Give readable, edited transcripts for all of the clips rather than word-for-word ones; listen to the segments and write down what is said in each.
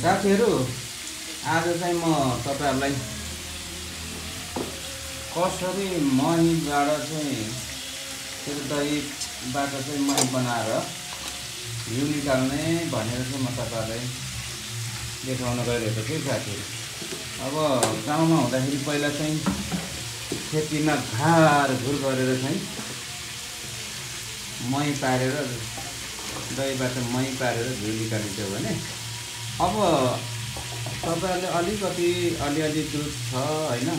साथीहरु आज चाहिँ म तपाईहरुलाई कसरी महीबाट चाहिँ त्यो दहीबाट चाहिँ मही बनाएर घिउ निकाल्ने भनेर चाहिँ म तपाईहरुलाई देखाउन गइरहेको छु साथीहरु। अब गाउँमा हुँदाखेरि पहिला चाहिँ खेतीमा घारघुर गरेर चाहिँ मही पारेर दहीबाट मही पारेर घिउ निकालिन्थ्यो भने अब तपाईहरुले अलिअलि दुध छ हैन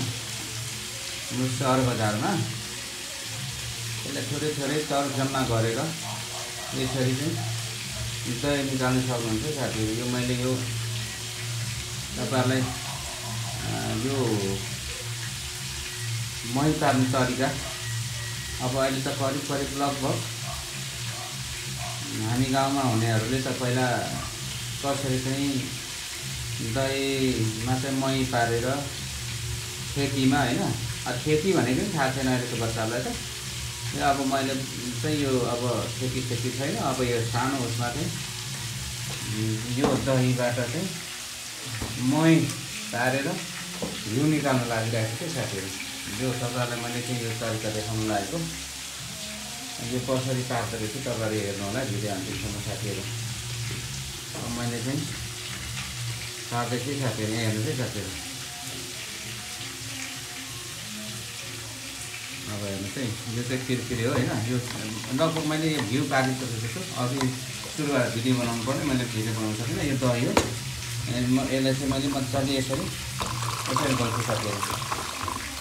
सहर बजारमा त्यसलाई थोरै तर जम्मा गरेर यसरी चाहिँ दही निकाल्न सक्नुहुन्छ साथीहरु। यो मैले यो तपाईहरुलाई यो मही पार्ने तरिका अब अहिले त करिब लगभग हामी गाउँमा हुनेहरूले त पहिला कसरी चाहिँ दहीमा चाहिँ मही पारेर खेतीमा हैन खेती भनेको पनि थाहा छैन अहिलेको बच्चाहरूलाई त। अब मैले चाहिँ यो अब खेती छैन, अब यो सानो उसमा चाहिँ यो दहीबाट चाहिँ मही पारेर घिउ निकाल्न लागिरहेको छु साथीहरु। यो तपाईहरुलाई मैले चाहिँ यो तरिका देखाउन लागेको। यो कसरी पार्दो रहेछ तपाईहरुले हेर्नु होला भिडियो अन्तिमसम्म साथीहरु। अब मैले चाहिँ पार्दैछु साथीहरु, यहाँ हेर्नुस् है साथीहरु। अब हेर्नुस् है, यो चाहिँ किरकिरी हो हैन। यो लगभग मैले यो घिउ पारिसकेको छु। अघि सुरुवात भिडियो बनाउनु पर्ने, मैले भिडियो बनाउन सकिनँ। यो दही हो, यसलाई चाहिँ मैले मजाले यसरी गर्छु साथीहरु।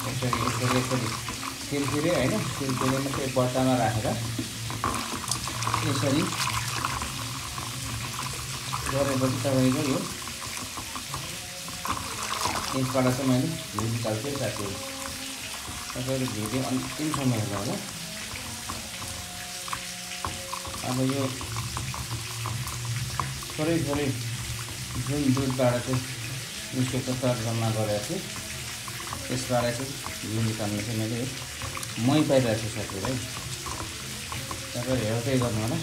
यसरी किरकिरी हैन, किरकिरी मात्रै बट्टामा राखेर यसरी गरेपछि तपाईको यो यसबाट चाहिँ मैले घिउ निकाल्छु साथीहरु। तपाईहरु भिडियो अन्तिमसम्म हेर्नु होला। अब यो थोरै जुन दुधबाट चाहिँ निस्केको तर जम्मा गरेको छु त्यसबाट चाहिँ घिउ निकाल्नु चाहिँ मैले मही पाइरहेको छु साथीहरु है। तपाईहरु हेर्दै गर्नु होला।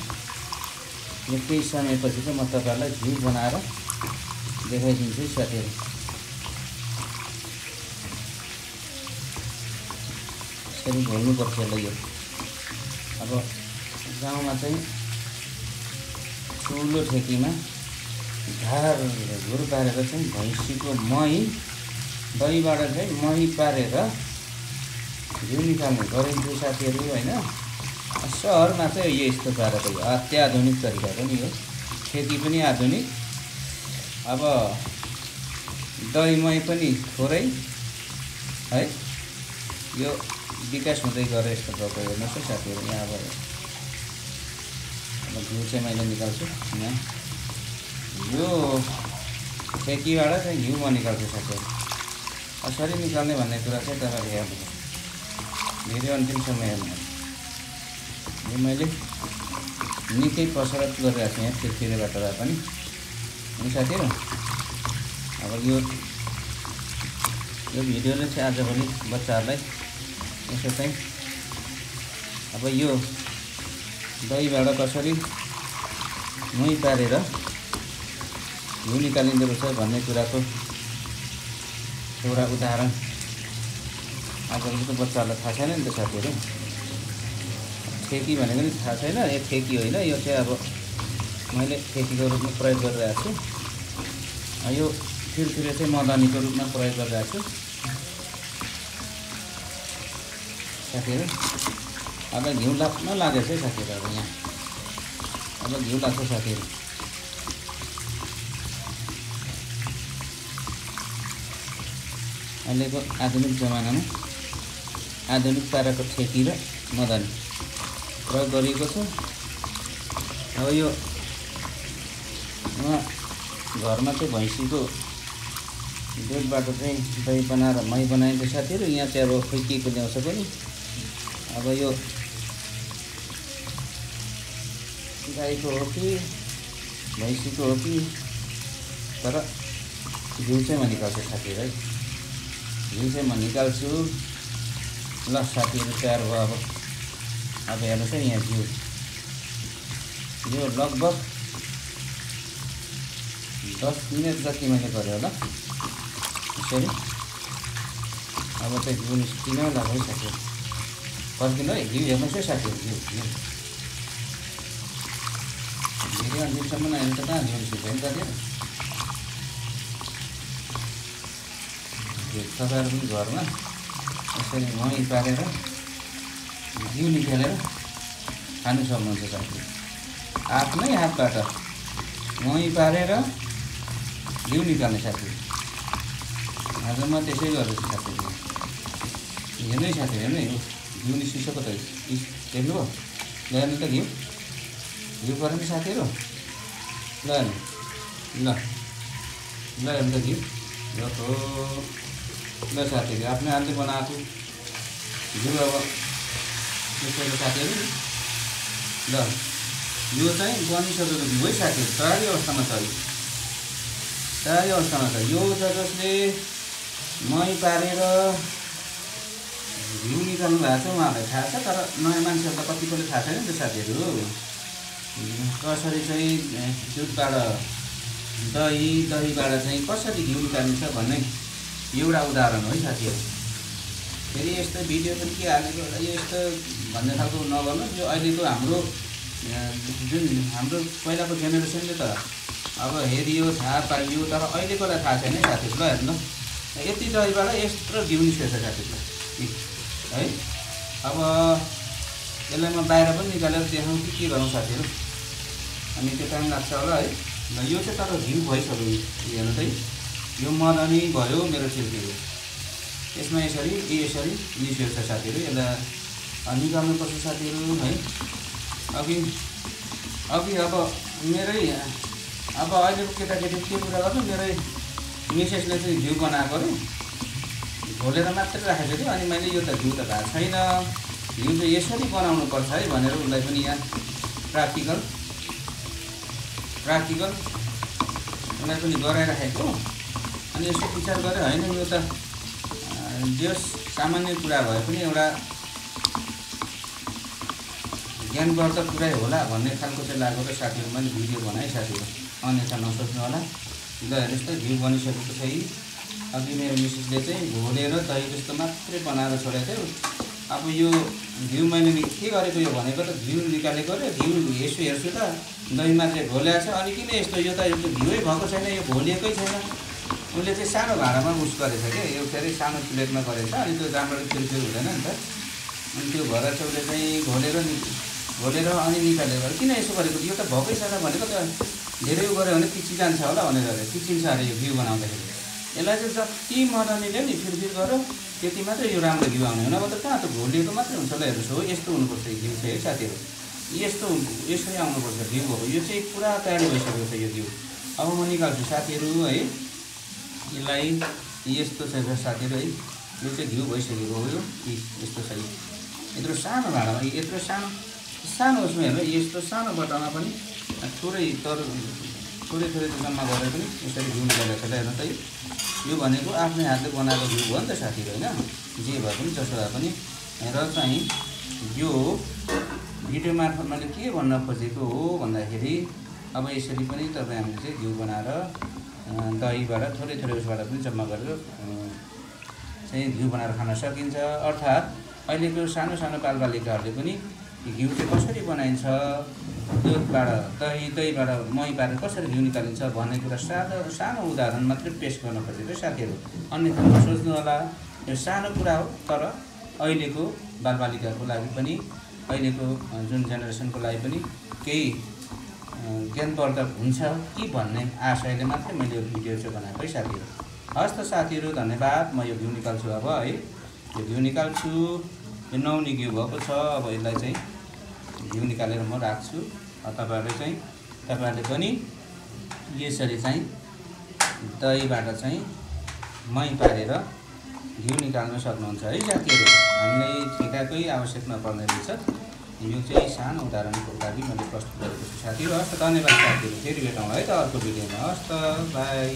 यो केही समयपछि चाहिँ म तपाईहरुलाई घिउ बनाएर देखाइदिन्छु साथीहरु। यसरी घोल्नुपर्छ यसलाई। यो अब गाउँमा चाहिँ ठुलो ठेकीमा घारघुर पारेर चाहिँ भैँसीको मही दहीबाट चाहिँ मही पारेर घिउ निकाल्ने गरिन्थ्यो साथीहरु हैन। सहरमा चाहिँ यस्तो पाराले अत्याधुनिक तरिका पनि हो, खेती पनि आधुनिक। अब दही मही पनि थोरै है, यो विकास हुँदै गयो यस्तो भएको। हेर्नुहोस् है साथीहरु, यहाँ अब घिउ चाहिँ मैले निकाल्छु। यहाँ यो ठेकीबाट चाहिँ घिउ म निकाल्छु साथीहरु। कसरी निकाल्ने भन्ने कुरा चाहिँ तपाईहरुले हेर्नु, भिडियो अन्तिमसम्म हेर्नु। यो मैले निकै कसरत गरिरहेको छु यहाँ किरकिरीबाट भए पनि अनि साथीहरु। अब यो भिडियोले चाहिँ आजभोलि बच्चाहरूलाई यसो चाहिँ अब यो दहीबाट कसरी मही पारेर घिउ निकालिँदो रहेछ भन्ने कुराको एउटा उदाहरण आजकलको बच्चाहरूलाई थाहा छैन नि त साथीहरु। ठेकी भनेको नि थाहा छैन, यो ठेकी होइन, यो चाहिँ अब मैले ठेकीको रूपमा प्रयोग गरिरहेको छु। यो किरकिरी चाहिँ मदानीको रूपमा प्रयोग गरिरहेको छु साथीहरु। अब घिउ लाग्न लागेछ है साथीहरु। अब यहाँ अब घिउ लाग्छ साथीहरु। अहिलेको आधुनिक जमानामा आधुनिक पाराको ठेकी र मदानी प्रयोग गरिएको छ। अब यो घरमा चाहिँ भैँसीको दुधबाट चाहिँ दही बनाएर मही बनाइन्छ साथीहरु। यहाँ चाहिँ अब खोइ के ल्याउँछ पनि। अब यो गाईको हो कि भैँसीको हो कि, तर घिउ चाहिँ म निकाल्छु साथीहरु है। घिउ चाहिँ म निकाल्छु। ल साथीहरु तयार भयो। अब हेर्नुहोस् है, यहाँ घिउ यो लगभग 10 मिनट जति मैले गरेँ होला यसरी। अब चाहिँ घिउ निस्किन लाग्यो साथीहरू, फर्किनु है। घिउ हेर्नुहोस् है साथीहरू, घिउ धेरै अन्तिमसम्म अहिले त कहाँ घिउ निस्किन्छ नि साथीहरू। तपाईँहरू पनि घरमा यसरी मही पारेर घिउ निकालेर खानु सक्नुहुन्छ साथीहरू। आफ्नै हातबाट मही पारेर घिउ निकाल्ने साथीहरू। आज म त्यसै गर्दैछु साथीहरू। हेर्नु है साथीहरू, हेर्नु है, घिउ निस्किसक्यो त। हेर्नुभयो? ल हेर्नु त घिउ पऱ्यो नि साथीहरू। ल हेर्नु, ल हेर्नु त घिउ। ल साथीहरू, आफ्नै हातले बनाएको घिउ अब त्यसरी साथीहरू। ल यो चाहिँ बनिसकेको घिउ है साथीहरू, तयारी अवस्थामा छ। तयारी अवस्थामा छ। यो छ जसले मही पारेर घिउ निकाल्नु भएको छ, उहाँहरूलाई थाहा छ। तर नयाँ मान्छेहरूलाई कतिपयले थाहा छैन नि त साथीहरू। कसरी चाहिँ दुधबाट दहीबाट चाहिँ कसरी घिउ निकालिन्छ भन्ने एउटा उदाहरण हो है साथीहरू। फेरि यस्तो भिडियो पनि के हालेको होला यस्तो भन्ने खालको नगर्नु। यो अहिलेको हाम्रो जुन हाम्रो पहिलाको जेनेरेसनले त अब हेरियो, थाहा पाइयो, तर अहिलेकोलाई थाहा छैन है साथीहरू। ल हेर्नु, यति दहीबाट यत्रो घिउ निस्केछ साथीहरू है। अब यसलाई म बाहिर पनि निकालेर देखाउँ कि के गरौँ साथीहरू, अनि त्यो टाइम लाग्छ होला है। ल यो चाहिँ तर घिउ भइसक्यो। हेर्नु त, यो मदनी भयो मेरो छिर्केको। यसमा यसरी निस्केको छ साथीहरू। यसलाई निकाल्नुपर्छ साथीहरू है। अघि अब मेरै अहिलेको केटाकेटी के कुरा गर्नु, मेरै मिसेसले चाहिँ घिउ बनाएको अरे, घोलेर मात्रै राखेको थियो। अनि मैले यो त घिउ त भएको छैन, घिउ चाहिँ यसरी बनाउनु पर्छ है भनेर उसलाई पनि यहाँ प्र्याक्टिकल उसलाई पनि गराइराखेको। अनि यसो विचार गरेँ, होइन यो त जस सामान्य कुरा भए पनि एउटा ज्ञानवर्धक कुरै होला भन्ने खालको चाहिँ लागेको र साथीहरू मैले भिडियो बनाएँ साथीहरू, अन्यथा नसोच्नु होला। ल हेर्नुहोस् त, घिउ बनिसकेको छ। अघि मेरो मिसेसले चाहिँ घोलेर दही जस्तो मात्रै बनाएर छोडेको थियो। अब यो घिउ मैले के गरेको यो भनेको त घिउ निकालेको रे, घिउ हेर्छु त दही मात्रै घोलेको छ। अनि किन यस्तो, यो त घिउै भएको छैन, यो घोलिएकै छैन। उसले चाहिँ सानो भाँडामा उस गरेछ क्या, यो फेरि सानो प्लेटमा गरेछ। अनि त्यो राम्ररी फिरफिर हुँदैन नि त। अनि त्यो भएर चाहिँ उसले चाहिँ घोलेर अनि निकालेर किन यसो गरेको, यो त भएकै छैन भनेको त धेरै उ गऱ्यो भने पिचिजान्छ होला भनेर पिचिन्छ अरे यो घिउ बनाउँदाखेरि। यसलाई चाहिँ जति मदनीले नि फिरफिर गऱ्यो त्यति मात्रै यो राम्रो घिउ आउने हो। नभए त कहाँ त घोलिएको मात्रै हुन्छ। ल हेर्नुहोस् हो, यस्तो हुनुपर्छ घिउ चाहिँ है साथीहरू। यसरी आउनुपर्छ घिउ भएको। यो चाहिँ पुरा तयारी भइसकेको छ यो घिउ। अब म निकाल्छु साथीहरू है। यसलाई यस्तो छ साथीहरू है, यो चाहिँ घिउ भइसकेको हो। यो यस्तो छ, यत्रो सानो भाँडामा, यत्रो सानो उसमा हेर्नु, यस्तो सानो बट्टामा पनि थोरै जम्मा गरेर पनि यसरी घिउ निकालेको छ। हेर्नु त, यो भनेको आफ्नै हातले बनाएको घिउ हो नि त साथीहरू होइन। जे भए पनि जसो भए पनि। र चाहिँ यो भिडियो मार्फत मैले के भन्न खोजेको हो भन्दाखेरि, अब यसरी पनि तपाईँ हामीले चाहिँ घिउ बनाएर दहीबाट थोरै उसबाट पनि जम्मा गरेर चाहिँ घिउ बनाएर खान सकिन्छ। अर्थात् अहिलेको सानो बालबालिकाहरूले पनि घिउ चाहिँ कसरी बनाइन्छ, दुधबाट दहीबाट मही पारेर कसरी घिउ निकालिन्छ भन्ने कुरा सानो उदाहरण मात्रै पेश गर्न खोजेको साथीहरू। अन्यथा नसोच्नु होला, यो सानो कुरा हो। तर अहिलेको बालबालिकाको लागि पनि, अहिलेको जुन जेनेरेसनको लागि पनि केही ज्ञानवर्धक हुन्छ कि भन्ने आशयले मात्रै मैले यो भिडियो चाहिँ बनाएको है साथीहरू। हस् त साथीहरू, धन्यवाद। म यो घिउ निकाल्छु अब है। यो घिउ निकाल्छु, यो नुहाउने घिउ भएको छ। अब यसलाई चाहिँ घिउ निकालेर म राख्छु। तपाईँहरूले पनि यसरी चाहिँ दहीबाट चाहिँ मही पारेर घिउ निकाल्न सक्नुहुन्छ है साथीहरू। हामीलाई ठेकाकै आवश्यक नपर्ने रहेछ। यो चाहिँ सानो उदाहरणको लागि मैले प्रस्तुत गरेको छु साथीहरू। हस् त, धन्यवाद साथीहरू। फेरि भेटौँला है त अर्को भिडियोमा। हस् त, बाई।